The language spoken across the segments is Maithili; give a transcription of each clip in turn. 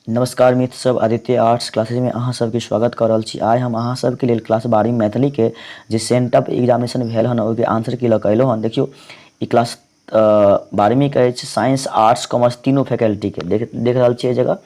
नमस्कार मित्र सब, आदित्य आर्ट्स क्लासेज में अहाँ सबके स्वागत कर रहल छी। आइ हम अहाँ सबके लेल क्लास 12वीं मैथिली के जे सेंटअप एग्जामिनेशन भेल हन ओहिके आंसर की लऽ कऽ अयलहुँ हन। देखियौ ई क्लास 12वीं के अछि, साइंस आर्ट्स कॉमर्स तीनों फैकल्टी के देख देख रहल छियै जगह,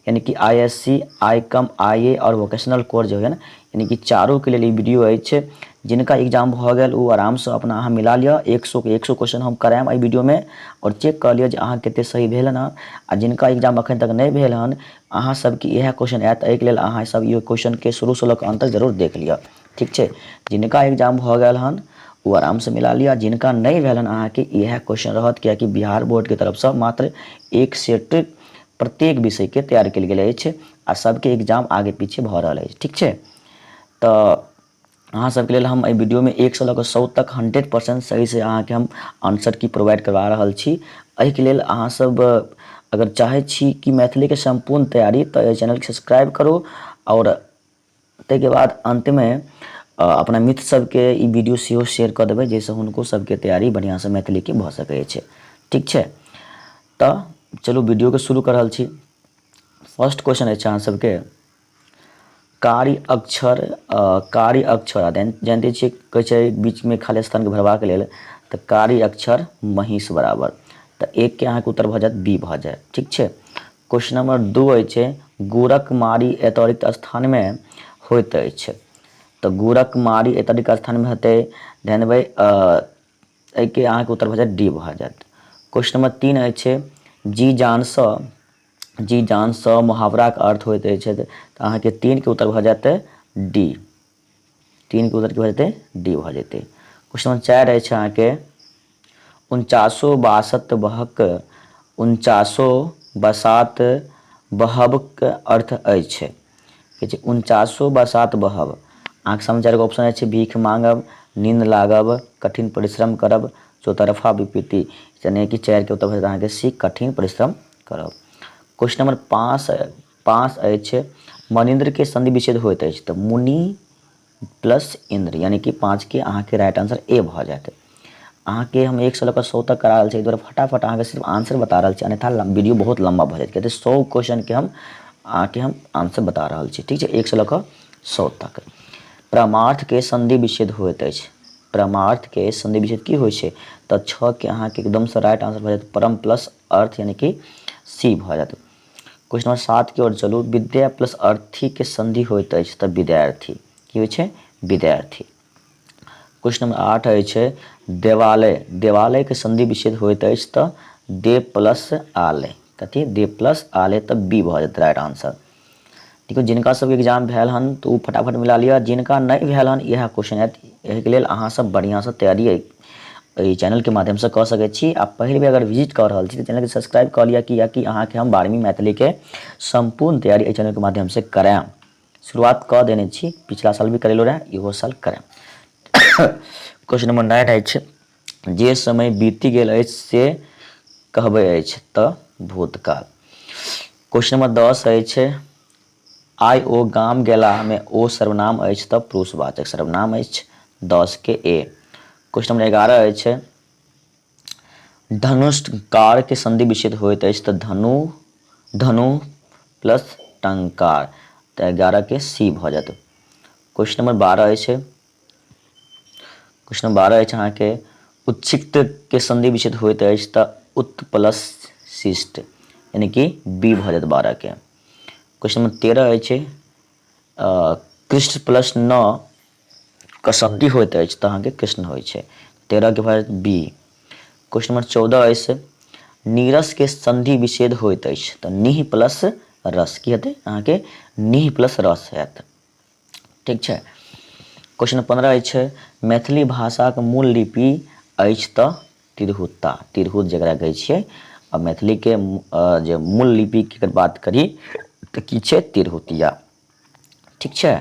यानी कि I S C, I com, I ए और वोकेशनल कोर्स जे होइए ने, यानी कि चारू के लेल ई वीडियो अछि। जिनका एग्जाम भऽ गेल ओ आरामसँ अपना अहाँ मिला लिअ, 100 के 100 क्वेश्चन हम करायब एहि वीडियोमे और चेक कऽ लिअ जे अहाँ कते सही भेल हन। आ जिनका एग्जाम अखन तक नहि भेल हन अहाँ सबके इएह क्वेश्चन आयत, एहिके लेल अहाँ सब ई क्वेश्चनके शुरूसँ लऽ कऽ अन्त तक जरूर देख लिअ, ठीक छै। जिनका एग्जाम भऽ गेल हन ओ आरामसँ मिला लिअ, जिनका नहि भेल हन अहाँके इएह क्वेश्चन रहत, कियाकि बिहार बोर्डके तरफसँ मात्र एक सेट प्रत्येक विषयके तैयार कयल गेल अछि आ सबके एग्जाम आगे पीछे भऽ रहल अछि, ठीक छै। तऽ अहाँ सबके लेल हम एहि वीडियोमे 1 लऽ कऽ 100 तक 100% सहीसँ अहाँके हम आंसर की प्रोवाइड करबा रहल छी। एहिके लेल अहाँ सब अगर चाहै छी कि मैथिलीके सम्पूर्ण तैयारी, तऽ एहि चैनलके सब्सक्राइब करू आओर ताहिके बाद अन्तमे अपना मित्र सबके ई वीडियो सेहो शेयर कऽ देबै, जाहिसँ हुनको सबके तैयारी बढ़िआँसँ मैथिलीके भऽ सकै छै, ठीक छै। तऽ चलू वीडियोके शुरू कऽ रहल छी। फर्स्ट क्वेश्चन अछि अहाँ सबके, कारी अक्षर, कारी अक्षर जानिते छियै कहै छै बीचमे खाली स्थानके भरबाक लेल, तऽ कारी अक्षर महीष बराबर, तऽ एक के अहाँके उत्तर भऽ जायत बी भऽ जायत, ठीक छै। क्वेश्चन नंबर 2 अछि, गुड़क मारी एतय रिक्त स्थानमे होइत अछि, तऽ गुड़क मारी एतय रिक्त स्थानमे हेतै, ध्यान देबै एहिके अहाँके उत्तर भऽ जायत डी भऽ जायत। क्वेश्चन नंबर 3 अछि, जी जानसँ, जी जानसँ मुहावराके अर्थ होइत अछि, तऽ अहाँके 3 के उत्तर भऽ जायत डी, 3 के उत्तर की भऽ जेतै डी भऽ जेतै। क्वेश्चन नंबर 4 अछि अहाँके, उनचासो बासत बहक, उनचासो बसात बहबक अर्थ अछि, कहै छै उनचासो बसात बहब, अहाँके सामने 4 गो ऑप्शन अछि, भीख मांगब, नींद लागब, कठिन परिश्रम करब, चौतरफा विपत्ति, यानी कि 4 के उत्तर भऽ जेतै अहाँके सी, कठिन परिश्रम करब। क्वेश्चन नंबर 5 अछि, मनिन्द्र के संधि विच्छेद होइत अछि, तऽ मुनि प्लस इंद्र, यानी कि 5 के अहाँके राइट आंसर ए भऽ जायत। अहाँके हम 1 से लऽ कऽ 100 तक करा रहल छी, एहि दुआरे फटाफट अहाँके सिर्फ आंसर बता रहल छी, अन्यथा वीडियो बहुत लम्बा भऽ जायत, कियाकि 100 क्वेश्चन के हम अहाँके हम आंसर बता रहल छी, ठीक छै, 1 से लऽ कऽ 100 तक। परमार्थ के संधि विच्छेद होइत अछि, परमार्थ के संधि विच्छेद की होइ छै, तऽ 6 के अहाँके एकदमसँ राइट आंसर भऽ जायत परम प्लस अर्थ, यानी कि सी भऽ जायत। क्वेश्चन नंबर 7 की ओर चलू, विद्या प्लस अर्थी के संधि होइत अछि, तऽ विद्यार्थी की होइ छै, विद्यार्थी। क्वेश्चन नंबर 8 अछि, देवालय, देवालय के संधि विच्छेद होइत अछि, तऽ देव प्लस आलय, कथी, देव प्लस आलय, तऽ बी भऽ जायत राइट आंसर। देखियौ जिनका सबके एग्जाम भेल हन तऽ ओ फटाफट मिला लिअ, जिनका नहि भेल हन इएह क्वेश्चन आयत, एहिके लेल अहाँ सब बढ़िआँसँ तैयारी एहि चैनलके माध्यमसँ कऽ सकै छी। आ पहिल बेर अगर विजिट कऽ रहल छी तऽ चैनलके सब्सक्राइब कऽ लिअ, कियाकि अहाँके हम 12वीं मैथिलीके सम्पूर्ण तैयारी एहि चैनलके माध्यमसँ करायब। शुरुआत कऽ देने छी, पिछला साल भी करेलो रहए, इहो साल करायब। क्वेश्चन नंबर 9 अछि, जे समय बीति गेल अछि से कहबै अछि, तऽ भूतकाल। क्वेश्चन नंबर 10 अछि, आइ ओ गाम गेला में ओ सर्वनाम अछि, तऽ पुरुषवाचक सर्वनाम अछि, 10 के ए। क्वेश्चन नंबर 11 अछि, धनुषकार के संधि विच्छेद होइत अछि, तऽ धनु, धनु प्लस टंकार, तऽ 11 के सी भऽ जायत। क्वेश्चन नंबर 12 अछि, क्वेश्चन नंबर 12 अछि अहाँके, उत्सिक्त के संधि विच्छेद होइत अछि, तऽ उत प्लस शिष्ट, यानी कि बी भऽ जायत 12 के। क्वेश्चन नंबर 13 अछि, कृष्ण प्लस न के संधि होइत अछि, तऽ अहाँके कृष्ण होइ छै, 13 के भऽ जायत बी। क्वेश्चन नंबर 14 अछि, नीरस के संधि विच्छेद होइत अछि, तऽ निह प्लस रस, की हेतै अहाँके, निह प्लस रस हैत, ठीक छै। क्वेश्चन नंबर 15 अछि, मैथिली भाषाक मूल लिपि अछि, तऽ तिरहुता, तिरहुत जकरा कहै छियै, आ मैथिलीके जे मूल लिपिके अगर बात करी तऽ की छै, तिरहुतिया, ठीक छै।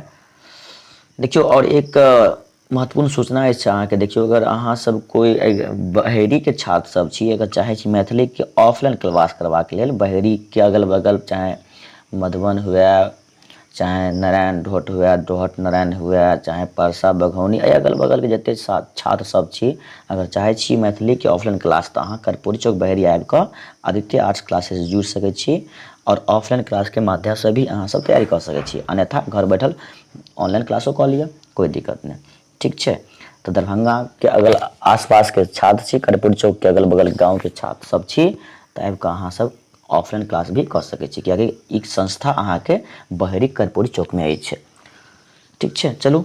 देखियौ और एक महत्वपूर्ण सूचना अछि अहाँके, देखियौ अगर अहाँ सब कोइ बहेरीके छात्र सब छी, अगर चाहै छी मैथिलीके ऑफलाइन क्लास करबाक लेल, बहेरीके अगल बगल चाहे मधुबन हुए, चाहे नारायण ढोट हुए, डोहट नारायण हुए, चाहे परसा बघौनी, एहि अगल बगलके जते छात्र सब छी, अगर चाहै छी मैथिलीके ऑफलाइन क्लास, तऽ अहाँ कर्पूरी चौक बहेरी आबि कऽ आदित्य आर्ट्स क्लासेस जुड़ि सकै छी आओर ऑफलाइन क्लासके माध्यमसँ भी अहाँ सब तैयारी कऽ सकै छी, अन्यथा घर बैठल ऑनलाइन क्लासो कऽ लिअ, कोइ दिक्कत नहि। ठीक छै, तऽ दरभंगाके अगल आसपासके छात्र छी, कर्पूरी चौकके अगल बगल गाँवके छात्र सब छी, तऽ आबि कऽ अहाँ सब ऑफलाइन क्लास भी कऽ सकै छी, कियाकि ई संस्था अहाँके बहेरी कर्पूरी चौकमे अछि। ठीक छै, चलू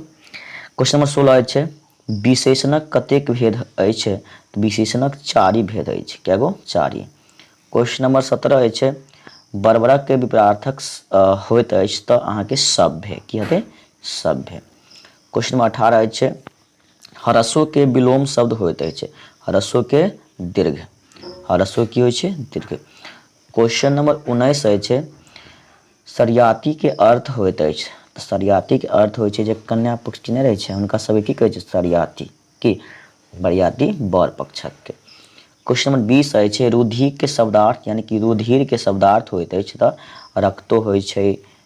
क्वेश्चन नंबर 16 अछि, विशेषणक कतेक भेद अछि? विशेषणक 4 भेद अछि। कए गो? 4। क्वेश्चन नंबर 17 अछि, बर्बरक के विपरार्थक होइत अछि तऽ अहाँके सभ्य। की हेतै? सभ्य। क्वेश्चन नंबर 18 अछि, ह्रस्व के विलोम शब्द होइत अछि। ह्रस्व के दीर्घ। ह्रस्व की होइ छै? दीर्घ। क्वेश्चन नंबर 19 अछि, सरियाती के अर्थ होइत अछि। तऽ सरियाती के अर्थ होइ छै जे कन्या पक्ष नहि रहै छै हुनका सबके की कहै छै? सरियाती। की बरियाती बर पक्षक के। क्वेश्चन नंबर 20 अछि, रुधिर के शब्दार्थ यानी कि रुधिर के शब्दार्थ होइत अछि तऽ रक्तो होइ छै,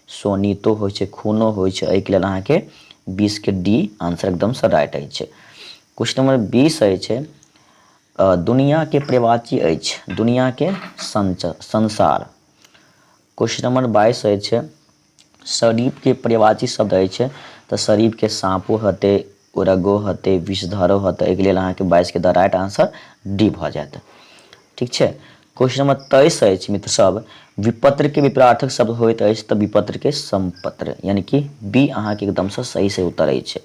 शोणितो होइ छै, खूनो होइ छै। एहिके लेल अहाँके 20 के डी आंसर एकदमसँ राइट अछि। क्वेश्चन नंबर 20 अछि, दुनिया के पर्यायवाची अछि। दुनिया के संसार। क्वेश्चन नंबर 22 अछि, शरीफ के पर्यायवाची शब्द अछि। तऽ शरीफ के साँपो हेतै, उरगो हेतै, विषधरो हेतै। एहिके लेल अहाँके 22 के द राइट आंसर डी भऽ जायत। ठीक छै, क्वेश्चन नंबर 23 अछि मित्र सब, विपत्र के विपरार्थक शब्द होइत अछि। तऽ विपत्र के समपत्र यानी कि बी अहाँके एकदमसँ सही से उत्तर अछि।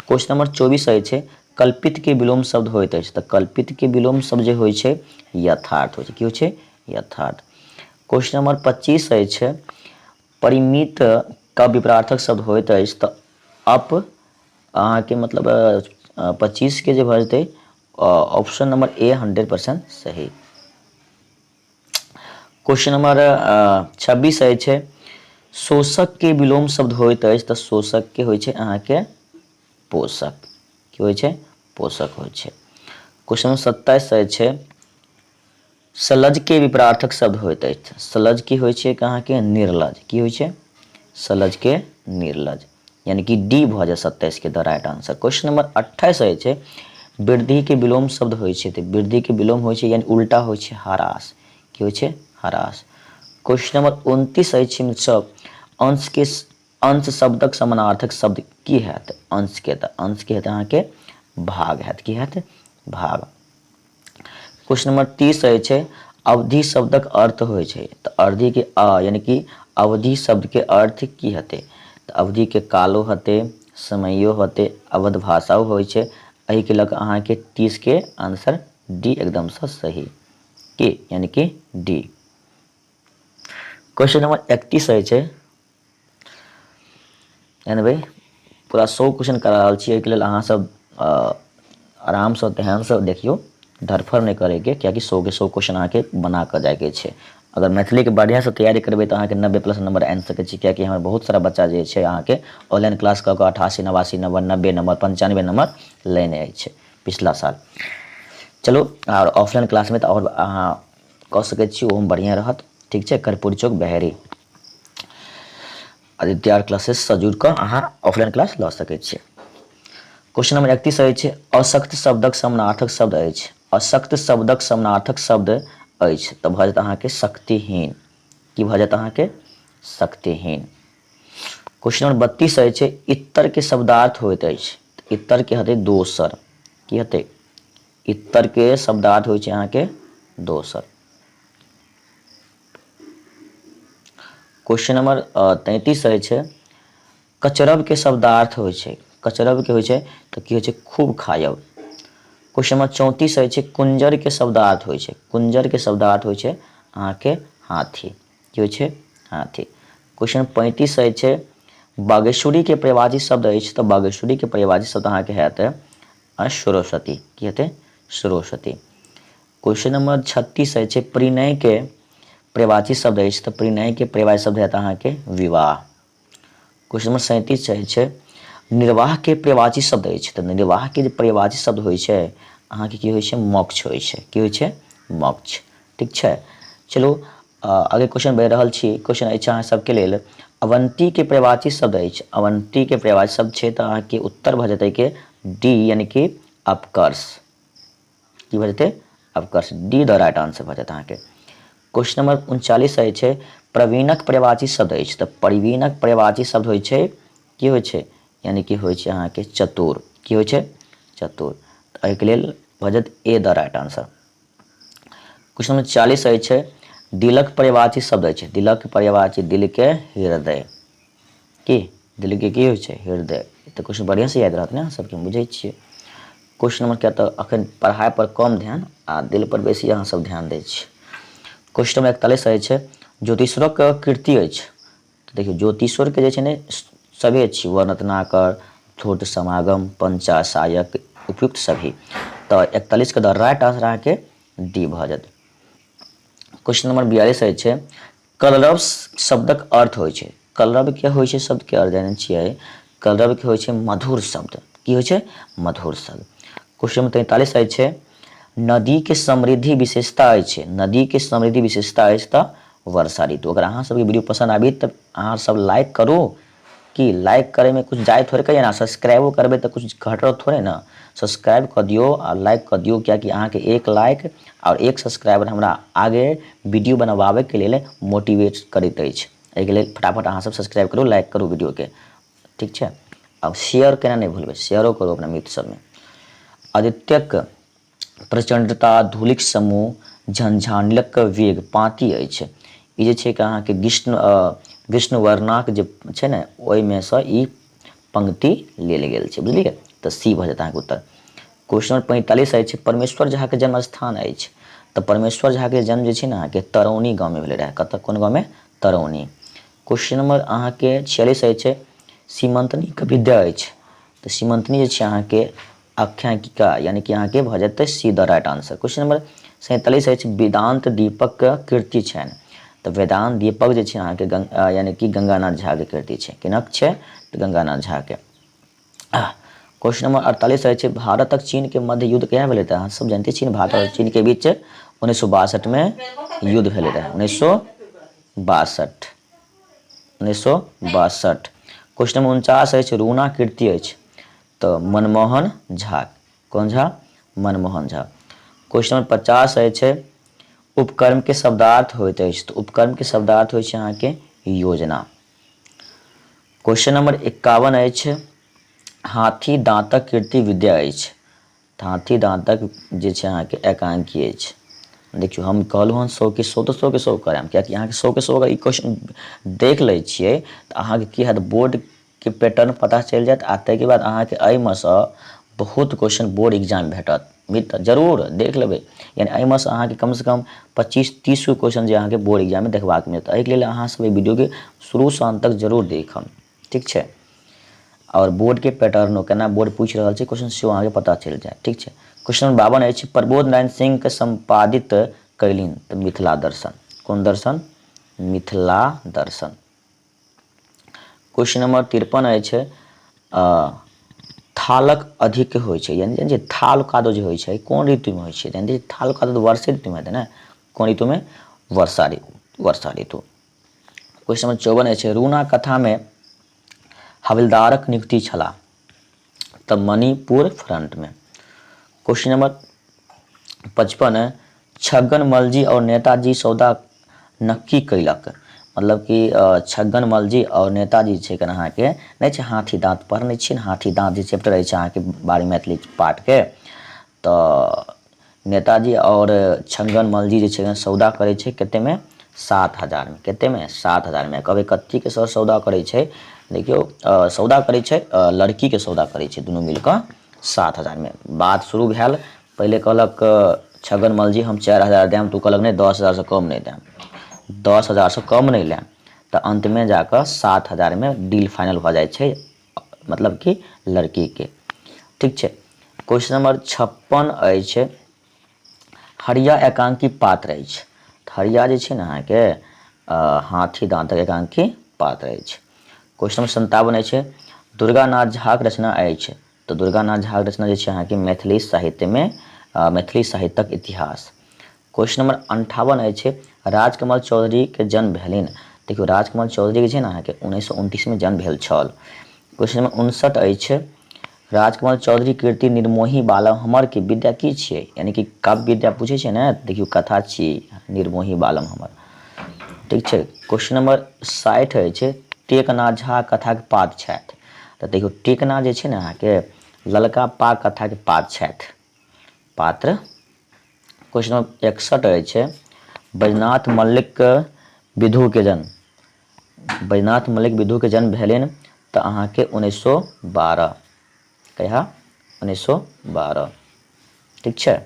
क्वेश्चन नंबर 24 अछि, कल्पित के विलोम शब्द होइत अछि। तऽ कल्पित के विलोम शब्द जे होइ छै यथार्थ होइ छै। की होइ छै? यथार्थ। क्वेश्चन नंबर 25 अछि, परिमित का विपरार्थक शब्द होइत अछि। तऽ अप अहाँके मतलब 25 के जे भऽ जेतै ऑप्शन नंबर ए 100% सही। क्वेश्चन नंबर 26 अछि, शोषक के विलोम शब्द होइत अछि। तऽ शोषक के होइ छै अहाँके पोषक। की होइ छै? पोषक होइ छै। क्वेश्चन नंबर 27 अछि, सलज के विपरार्थक शब्द होइत अछि। सलज की होइ छै अहाँके? निर्लज। की होइ छै? सलज के निर्लज यानी कि डी भऽ जाय 27 के the right answer. Question number 28 अछि, वृद्धि के विलोम शब्द होइ छै। तऽ वृद्धि के विलोम होइ छै यानी उल्टा होइ छै ह्रास। की होइ छै? ह्रास। क्वेश्चन नंबर 29 अछि सब, अंश के अंश शब्दक समानार्थक शब्द की हैत? अंश के, तऽ अंश के हेतै अहाँके भाग हैत। की हैत? भाग। क्वेश्चन नंबर 30 अछि, अवधि शब्दक अर्थ होइ छै। तऽ अवधि के अ यानी कि अवधि शब्द के अर्थ की हेतै? तऽ अवधि के कालो हेतै, समयो हेतै, अवध भाषाओ होइ छै। एहिके लऽ कऽ अहाँके 30 के आंसर डी एकदमसँ सही। की यानी कि डी। क्वेश्चन नंबर 31 अछि, यानी भाई पूरा 100 क्वेश्चन करा रहल छी, एहिके लेल अहाँ सब आरामसँ ध्यानसँ देखियौ, धरफड़ नहि करैके, कियाकि 100 के 100 क्वेश्चन अहाँके बना कऽ जाइके छै। अगर मैथिलीके बढ़िआँसँ तैयारी करबै तऽ अहाँके 90+ नंबर आनि सकै छी, कियाकि हमर बहुत सारा बच्चा जे छै अहाँके ऑनलाइन क्लास कऽ कऽ 88, 89 नंबर, 90 नंबर, 95 नंबर लेने अछि पिछला साल। चलू, आओर ऑफलाइन क्लासमे तऽ आओर अहाँ कऽ सकै छी, ओहोमे बढ़िआँ रहत। ठीक छै, कर्पूरी चौक बहेरी आदित्य आर क्लासेससँ जुड़ि कऽ अहाँ ऑफलाइन क्लास लऽ सकै छी। क्वेश्चन नंबर 31 अछि, अशक्त शब्दक समानार्थक शब्द अछि। अशक्त शब्दक समानार्थक शब्द अछि। तऽ भऽ जायत अहाँके शक्तिहीन। की भऽ जायत अहाँके? शक्तिहीन। क्वेश्चन नंबर 32 अछि, इतर के शब्दार्थ होइत अछि। इतर के हेतै दोसर। की हेतै? इतर के शब्दार्थ होइ छै अहाँके दोसर। क्वेश्चन नंबर 33 अछि, कचरब के शब्दार्थ होइ छै। कचरब के होइ छै तऽ की होइ छै? खूब खायब। क्वेश्चन नंबर 34 अछि, कुंजर के शब्दार्थ होइ छै। कुंजर के शब्दार्थ होइ छै अहाँके हाथी। की होइ छै? हाथी। क्वेश्चन 35 अछि, बागेश्वरी के पर्यायवाची शब्द अछि। तऽ बागेश्वरी के पर्यायवाची शब्द अहाँके हैत सरस्वती। की हेतै? सरस्वती। क्वेश्चन नंबर 36 अछि, परिणय के पर्यायवाची शब्द अछि। तऽ परिणय के पर्यायवाची शब्द हैत अहाँके विवाह। क्वेश्चन नंबर 37 अछि, निर्वाह के पर्यायवाची शब्द अछि। तऽ निर्वाह के जे पर्यायवाची शब्द होइ छै अहाँके की होइ छै? मोक्ष होइ छै। की होइ छै? मोक्ष। ठीक छै, चलू आगे क्वेश्चन बढ़ि रहल छी। क्वेश्चन अछि अहाँ सबके लेल, अवंती के पर्यायवाची शब्द अछि। अवंती के पर्यायवाची शब्द छै तऽ अहाँके उत्तर भऽ जेतै के डी यानी कि अपकर्ष। की भऽ जेतै? अपकर्ष। डी द राइट आंसर भऽ जायत अहाँके। क्वेश्चन नंबर 39 अछि, प्रवीणक पर्यायवाची शब्द अछि। तऽ प्रवीणक पर्यायवाची शब्द होइ छै की होइ छै, यानी कि होइ छै अहाँके चतुर। की होइ छै? चतुर। तऽ एहिके लेल भऽ जायत A the right answer. Question number 40 अछि, दिलक पर्यायवाची शब्द अछि। दिलक पर्यायवाची दिल के हृदय। की दिल के की होइ छै? हृदय। तऽ क्वेश्चन बढ़िआँ से याद रहत ने सबके, बुझै छियै। क्वेश्चन नंबर किया तऽ अखन पढ़ाइ पर कम ध्यान आ दिल पर बेसी अहाँ सब ध्यान दै छी। क्वेश्चन नंबर 41 अछि, ज्योतिश्वरक कृति अछि। तऽ देखियौ ज्योतिश्वरके जे छै ने सभे छी, वर्णरत्नाकर, धूर्त समागम, पंचाशायक, उपयुक्त सभी। तऽ 41 के द राइट आंसर अहाँके डी भऽ जायत। क्वेश्चन नंबर 42 अछि, कलरव शब्दक अर्थ होइ छै। कलरव के होइ छै शब्द के अर्थ जानै छियै? कलरव के होइ छै मधुर शब्द। की होइ छै? मधुर शब्द। क्वेश्चन नंबर 43 अछि, नदी के समृद्धि विशेषता अछि। नदी के समृद्धि विशेषता अछि तऽ वर्षा ऋतु। अगर अहाँ सबके वीडियो पसंद आबी तऽ अहाँ सब लाइक करू। कि लाइक करे में कुछ जाय थोड़े कहिए ना, सब्सक्राइबो करबे तऽ कुछ घटत थोड़े ना। सब्सक्राइब कऽ दियौ आ लाइक कऽ दियौ, कियाकि अहाँके एक लाइक आओर एक सब्सक्राइबर हमरा आगे वीडियो बनबाबैके लेल मोटिवेट करैत अछि। एहिके लेल फटाफट अहाँ सब सब्सक्राइब करू, लाइक करू वीडियोके, ठीक छै। आब शेयर केना नहि भूलबै, शेयरो करू अपना मित्र सबमे। आदित्यक प्रचण्डता धूलिक समूह झंझानिलक वेग पाँति अछि। ई जे छै कि अहाँके ग्रीष्म ग्रीष्मवर्णाक जे छै ने ओहिमे सँ ई पंक्ति लेल गेल छै, बुझलियै। तऽ सी भऽ जायत अहाँके उत्तर। क्वेश्चन नंबर 45 अछि, परमेश्वर झाके जन्म स्थान अछि। तऽ परमेश्वर झाके जन्म जे छै ने अहाँके तरौनी गाँवमे भेलै रहए। कतऽ, कोन गाँवमे? तरौनी। क्वेश्चन नंबर अहाँके 46 अछि, सीमंतनीके विद्या अछि। तऽ सीमंतनी जे छै अहाँके आख्यायिका, यानी कि अहाँके भऽ जेतै C the right answer. Question number 47 अछि, वेदांत दीपक के कृति छनि। तऽ वेदांत दीपक जे छै अहाँके यानी कि गंगानाथ झा के कृति छै। किनक छै? तऽ गंगानाथ झा के। क्वेश्चन नंबर 48 अछि, भारतक चीन के मध्य युद्ध कहिया भेलै? तऽ अहाँ सब जानते छी भारत और चीन के बीच 1962 में युद्ध भेलै रहै। 1962, 1962। क्वेश्चन नंबर 49 अछि, रूना कृति अछि। तऽ मनमोहन झा। कोन झा? मनमोहन झा। क्वेश्चन नंबर 50 अछि, उपकर्म के शब्दार्थ होइत अछि। तऽ उपकर्म के शब्दार्थ होइ छै अहाँके योजना। क्वेश्चन नंबर 51 अछि, हाथी दाँतक कृति विद्या अछि। हाथी दाँतक जे छै अहाँके एकांकी अछि। देखियौ हम कहलहुँ हन 100 के 100 तऽ 100 के 100 करायब, कियाकि अहाँके 100 के 100 अगर ई क्वेश्चन देख लै छियै तऽ अहाँके की हैत, बोर्ड के पैटर्न पता चलि जायत आ ताहिके बाद अहाँके एहिमे सँ बहुत क्वेश्चन बोर्ड एग्जाम भेटत। मित्र जरूर देख लेबै, यानी एहिमे सँ अहाँके कमसँ कम 25-30 गो क्वेश्चन जे अहाँके बोर्ड एग्जाममे देखबाक मिलत। एहिके लेल अहाँ सब एहि वीडियोके शुरूसँ अन्त तक जरूर देखब, ठीक छै। आओर बोर्डके पैटर्नो केना बोर्ड पूछि रहल छै क्वेश्चन सेहो अहाँके पता चलि जायत, ठीक छै। क्वेश्चन नंबर 52 अछि, प्रबोध नारायण सिंहके सम्पादित कयलनि तऽ मिथिला दर्शन। कोन दर्शन? मिथिला दर्शन। क्वेश्चन नंबर 53 अछि, थालक अधिक होइ छै, यानी जे थाल कादो जे होइ छै कोन ऋतुमे होइ छै? यानी थाल कादो तऽ वर्षे ऋतुमे हेतै ने। कोन ऋतुमे? वर्षा ऋतु, वर्षा ऋतु। क्वेश्चन नंबर 54 अछि, रूना कथामे हवलदारक नियुक्ति छलाह तऽ मणिपुर फ्रंटमे। क्वेश्चन नंबर 55, छगन मलजी और नेताजी सौदा नक्की कैलक, मतलब कि छगन मलजी और नेताजी छै कन अहाँके नहि छै हाथी दाँत पढ़ने छियै ने, हाथी दाँत जे चैप्टर अछि अहाँके बारहवीं मैथिली पाठके, तऽ नेताजी और छगन मलजी जे छै सौदा करै छै कतेमे? 7000 मे। कतेमे? 7000 मे। कहबै कथीके सर सौदा करै छै? देखियौ सौदा करै छै लड़कीके सौदा करै छै दुनू मिलकऽ 7000 मे। बात शुरू भेल, पहिले कहलक छगन मलजी हम 4000 देब, तऽ ओ कहलक नहि 10,000 से कम नहि देब, 10,000 से कम नहि लेब। तऽ अन्तमे जाकऽ 7000 मे डील फाइनल भऽ जाइ छै, मतलब कि लड़कीके, ठीक छै। क्वेश्चन नंबर 56 अछि, हरिया एकांकी पात्र अछि। हरिया जे छै ने अहाँके हाथी दाँतक एकांकी पात्र अछि। क्वेश्चन नंबर 57 अछि, दुर्गानाथ झाक रचना अछि। तऽ दुर्गानाथ झाक रचना जे छै अहाँके मैथिली साहित्यमे मैथिली साहित्यक इतिहास। क्वेश्चन नंबर 58 अछि, राजकमल चौधरीके जन्म भेलनि। देखियौ राजकमल चौधरीके छै ने अहाँके 1929 मे जन्म भेल छल। क्वेश्चन नंबर 59 अछि, राजकमल चौधरी कृति निर्मोही बालम हमर के विद्या की छियै? यानी कि काव्य विद्या पूछै छै ने, देखियौ कथा छियै निर्मोही बालम हमर। ठीक छै। क्वेश्चन नंबर 60 अछि, टेकना झा कथाके पात्र छथि। तऽ देखियौ टेकना जे छै ने अहाँके ललका पाग कथाके पात्र छथि, पात्र। क्वेश्चन नंबर 61 अछि, बैजनाथ मल्लिक विधुके जन्म, बैजनाथ मल्लिक विधुके जन्म भेलनि तऽ अहाँके 1912, कहिया? 1912, ठीक छै।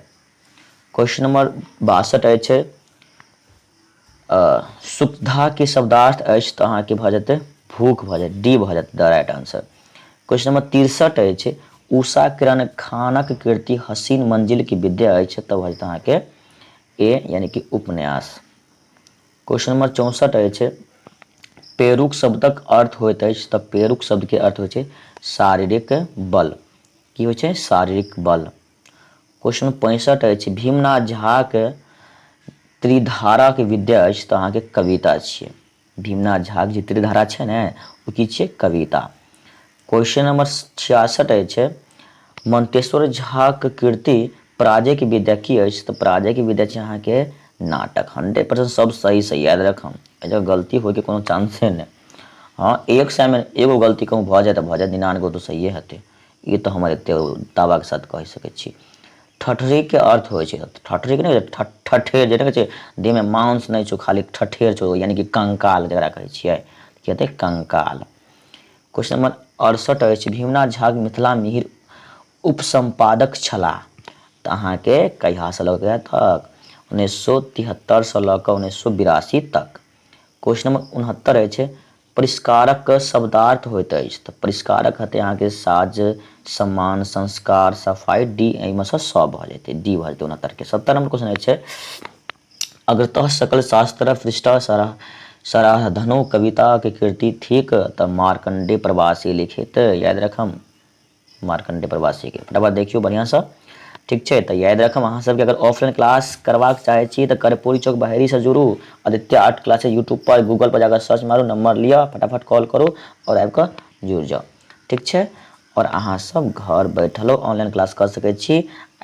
क्वेश्चन नंबर 62 अछि, सुखधा के शब्दार्थ अछि तऽ अहाँके भऽ जेतै भूख भऽ जायत, डी भऽ जायत द राइट आंसर। क्वेश्चन नंबर 63 अछि, उषा किरण खानक कृति हसीन मंजिल की विद्या अछि तऽ भऽ जेतै अहाँके ए यानी कि उपन्यास। क्वेश्चन नंबर 64 अछि, पेरुक शब्दक अर्थ होइत अछि तऽ पेरुक शब्दके अर्थ होइ छै शारीरिक बल, की होइ छै? शारीरिक बल। क्वेश्चन नंबर 65 अछि, भीमनाथ झाके त्रिधाराके विद्या अछि तऽ अहाँके कविता छियै। भीमनाथ झाके जे त्रिधारा छै ने ओ की छियै? कविता। क्वेश्चन नंबर 66 अछि, मंतेश्वर झाक कृति पराजयके विद्या की अछि तऽ पराजयके विद्या छै अहाँके नाटक। 100% सब सही सही याद रखम, एहि जगह गलती होइके कोनो चांसे नहि। हँ 100 मे एगो गलती कहूँ भऽ जाय तऽ भऽ जाय, 99 गो तऽ सहिए हेतै, ई तऽ हमर एते दावाके साथ कहि सकै छी। ठठरीके अर्थ होइ छै, ठठरीके नहि होइ छै ठठेर, जे नहि कहै छै देहमे मांस नहि छौ खाली ठठेर छौ, यानी कि कंकाल जकरा कहै छियै, की हेतै? कंकाल। क्वेश्चन नंबर 68 अछि, भीमनाथ झा मिथिला मिहिर उपसंपादक छलाह तऽ अहाँके कहियासँ लऽ कऽ तक? 1973 लऽ कऽ 1982 तक। क्वेश्चन नंबर 69 अछि, परिष्कारक शब्दार्थ होइत अछि तऽ परिष्कारक हेतै अहाँके साज सम्मान संस्कार सफाइ, डी एहिमे सँ सब भऽ जेतै, डी भऽ जेतै 69 के। 70 नंबर क्वेश्चन अछि, अग्रतः सकल शास्त्र पृष्ठ सराह धनो कविता के कृति थिक तऽ मार्कंडे प्रवासी लिखित, याद रखम मार्कंडे प्रवासी के। फटाफट देखियौ बढ़िआँसँ, ठीक छै। तऽ याद रखम अहाँ सबके अगर ऑफलाइन क्लास करबाक चाहै छी तऽ कर्पूरी चौक बहेरीसँ जुड़ू, आदित्य आर्ट क्लासेज यूट्यूब पर गूगल पर जाकर सर्च मारू, नंबर लिअ, फटाफट कॉल करू और आबि कऽ जुड़ि जाउ, ठीक छै। और अहाँ सब घर बैठलो ऑनलाइन क्लास कऽ सकै छी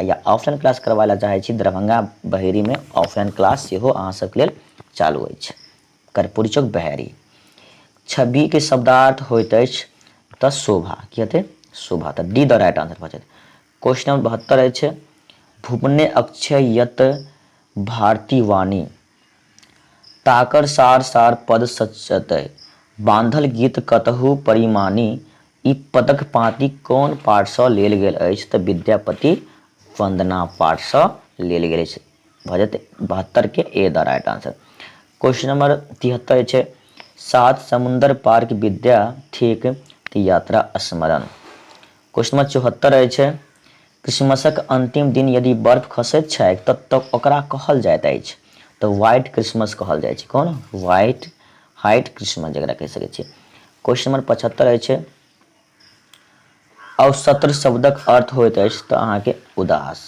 या ऑफलाइन क्लास करबै लए चाहै छी दरभंगा बहेरीमे ऑफलाइन क्लास सेहो अहाँ सबके लेल चालू अछि, कर्पूरी चौक बहेरी। छवि के शब्दार्थ होइत अछि तऽ शोभा, की हेतै? शोभा, तऽ डी द राइट आंसर भऽ जायत। क्वेश्चन नंबर 72 अछि, भुवने अक्षय यत भारती वाणी ताकर सार सार पद सचतै बांधल गीत कतहु परिमाणी, ई पदक पाँति कोन पाठसँ लेल गेल अछि? तऽ विद्यापति वंदना पाठसँ लेल गेल अछि, भऽ जेतै 72 के A the right answer. Question number 73 छै, सात समुंदर पार के विद्या थिक तऽ यात्रा स्मरण। क्वेश्चन नंबर 74 अछि, क्रिसमसक अंतिम दिन यदि बर्फ खसैत छैक तऽ ओकरा कहल जाइत अछि तऽ व्हाइट क्रिसमस कहल जाइ छै। कोन? व्हाइट हाइट क्रिसमस जकरा कहि सकै छियै। क्वेश्चन नंबर 75 अछि, अवसत्र शब्दक अर्थ होइत अछि तऽ अहाँके उदास।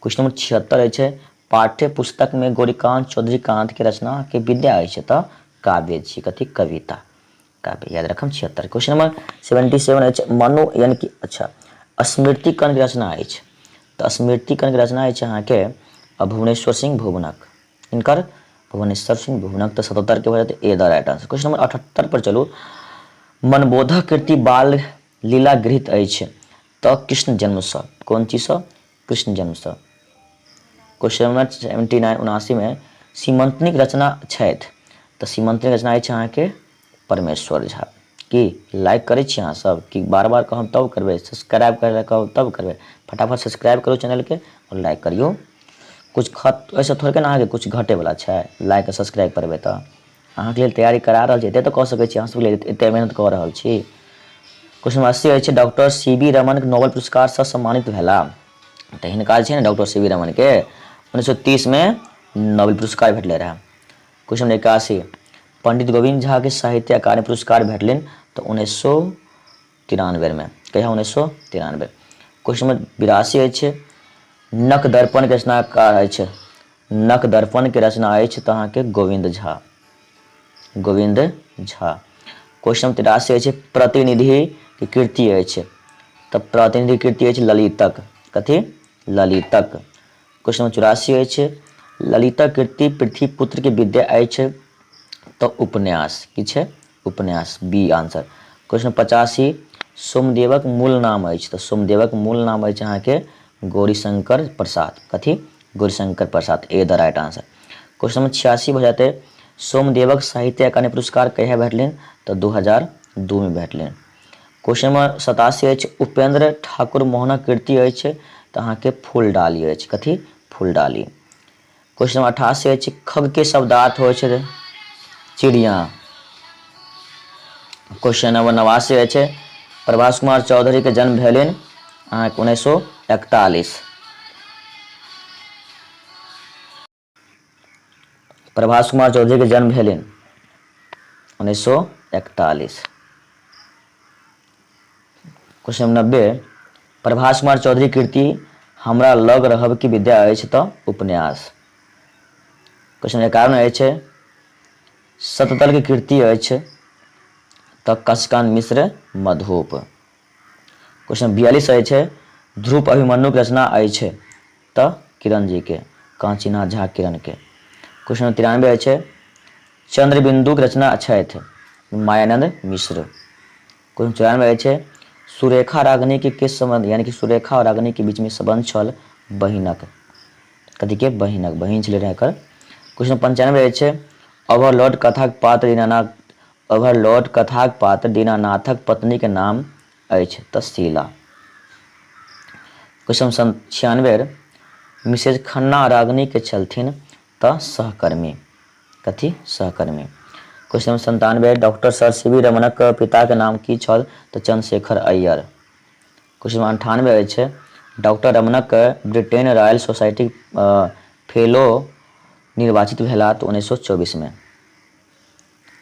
क्वेश्चन नंबर 76 अछि, पाठ्य पुस्तक में गौरीकांत चौधरीकांत के रचना के विद्या अछि तऽ काव्य छी, कथी? कविता, काव्य, याद रखम 76। क्वेश्चन नंबर 77 अछि, मनो यानी कि अच्छा स्मृतिकण के रचना अछि तऽ स्मृतिकण के रचना अछि अहाँके भुवनेश्वर सिंह भुवनक, इनकर भुवनेश्वर सिंह भुवनक, तऽ 77 के भऽ जेतै A the right answer. Question number 78 पर चलू, मनबोधक कृति बाल लीला गृहीत अछि तऽ कृष्ण जन्मसँ, कोन चीजसँ? कृष्ण जन्मसँ। क्वेश्चन नंबर 79 79 में सीमंतनीक रचना छथि तऽ सीमंतनीक रचना अछि अहाँके परमेश्वर झा। की लाइक करै छी अहाँ सब? कि बार बार कहब तब करबै? सब्सक्राइब करै लए कहब तब करबै? फटाफट सब्सक्राइब करू चैनलके और लाइक करियौ। कुछ खत एहिसँ थोड़के ने अहाँके कुछ घटेवला छै, लाइक आ सब्सक्राइब करबै तऽ अहाँके लेल तैयारी करा रहल छी, एते तऽ कऽ सकै छी, अहाँ सबके लेल एते मेहनत कऽ रहल छी। क्वेश्चन नंबर 80 अछि, doctor C V Raman Nobel पुरस्कारसँ सम्मानित भेला तऽ हिनका जे छै ने डॉक्टर सी वी रमन के 1930 में नोबेल पुरस्कार भेटलै रहए। क्वेश्चन नंबर 81, पंडित गोविंद झा के साहित्य अकादमी पुरस्कार भेटलनि तऽ 1993 में, कहिया? 1993। क्वेश्चन नंबर 82 अछि, नक दर्पण के रचनाकार अछि, नक दर्पण के रचना अछि तऽ अहाँके गोविंद झा, गोविंद झा। क्वेश्चन नंबर 83 अछि, प्रतिनिधि के कृति अछि तऽ प्रतिनिधि कृति अछि ललितक, कथी? ललितक। क्वेश्चन नंबर 84 अछि, ललितक कृति पृथ्वीपुत्र के विद्या अछि तऽ उपन्यास। की छै? उपन्यास, बी आंसर। क्वेश्चन 85, सोमदेवक मूल नाम अछि? तऽ सोमदेवक मूल नाम अछि अहाँके गौरीशंकर प्रसाद। कथी? Gaurishankar Prasad, A the right answer. Question number 86 भऽ जेतै, सोमदेवक साहित्य अकादमी पुरस्कार कहिया भेटलनि? तऽ 2002 मे भेटलनि। क्वेश्चन नंबर 87 अछि, उपेंद्र ठाकुर मोहनक कृति अछि? तऽ अहाँके फूलडाली अछि। कथी? फूलडाली। क्वेश्चन नंबर 88 अछि, खग के शब्दार्थ होइ छै चिड़िया। क्वेश्चन नंबर 89 अछि, प्रभास कुमार चौधरी के जन्म भेलनि अहाँके 1941। प्रभास कुमार चौधरी के जन्म भेलनि 1941। क्वेश्चन नंबर 90, प्रभास कुमार चौधरी कृति हमरा लग रहब की विद्या अछि? तऽ उपन्यास। क्वेश्चन 51 अछि, शतदल के कृति अछि? तऽ कशकांत मिश्र मधुप। क्वेश्चन 42 अछि, ध्रुव अभिमन्युक रचना अछि? तऽ किरण जी के, कांचीनाथ झा किरण के। क्वेश्चन 93 अछि, चंद्रबिंदुक रचना छथि? मायानंद मिश्र। क्वेश्चन 94 अछि, सुरेखा रागिनी के के संबंध, यानी कि सुरेखा और रागिनी के बीच में संबंध छल बहिनक। कथी के? बहिनक, बहिन छलै रहै एकर। क्वेश्चन 95 अछि, ओवरलोड कथाक पात्र दीनानाथ, ओवरलोड कथाक पात्र दीनानाथक पत्नी के नाम अछि? तऽ शीला। क्वेश्चन 96, मिसेज खन्ना रागिनी के छलथिन? तऽ सहकर्मी। कथी? सहकर्मी। Question 97, doctor sir C V रमणक पिताके नाम की छल? तऽ चंद्रशेखर अय्यर। क्वेश्चन 98 अछि, डॉक्टर रमणक ब्रिटेन रॉयल सोसाइटी फेलो निर्वाचित भेला? तऽ 1924 मे।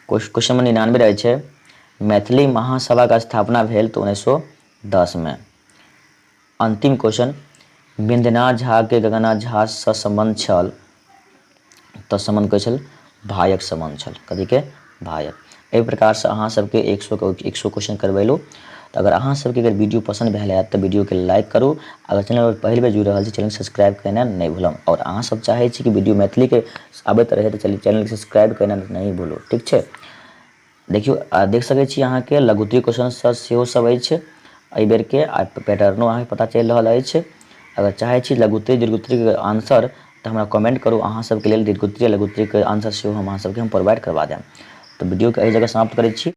क्वेश्चन नंबर 99 रहै छै, मैथिली महासभाके स्थापना भेल? तऽ 1910 मे। अंतिम क्वेश्चन, बिंदनाथ झा के गगनाथ झा सँ संबंध छल? तऽ संबंध कहै छल भायक संबंध छल। कथीके? भायक। एहि प्रकारसँ अहाँ सबके 100 क्वेश्चन करबेलहुँ। तऽ अगर अहाँ सबके अगर वीडियो पसंद भेल हैत तऽ वीडियोके लाइक करू। अगर चैनल पर पहिल बेर जुड़ि रहल छी, चैनल सब्सक्राइब केनाइ नहि भूलब। आओर अहाँ सब चाहै छी कि वीडियो मैथिलीके आबैत रहै, तऽ चैनलके सब्सक्राइब केनाइ नहि भूलू। ठीक छै, देखियौ, देख सकै छी अहाँके लघुत्तरीय क्वेश्चन सब सेहो सब अछि एहि बेरके, आ पैटर्नो अहाँके पता चलि रहल अछि। अगर चाहै छी लघुत्तरीय दीर्घोत्तरीय आंसर तऽ हमरा कमेंट करू, अहाँ सबके लेल दीर्घोत्तरीय लघुत्तरीयके आंसर सेहो हम अहाँ सबके हम प्रोवाइड करबा देब। तऽ वीडियोके एहि जगह समाप्त करै छी।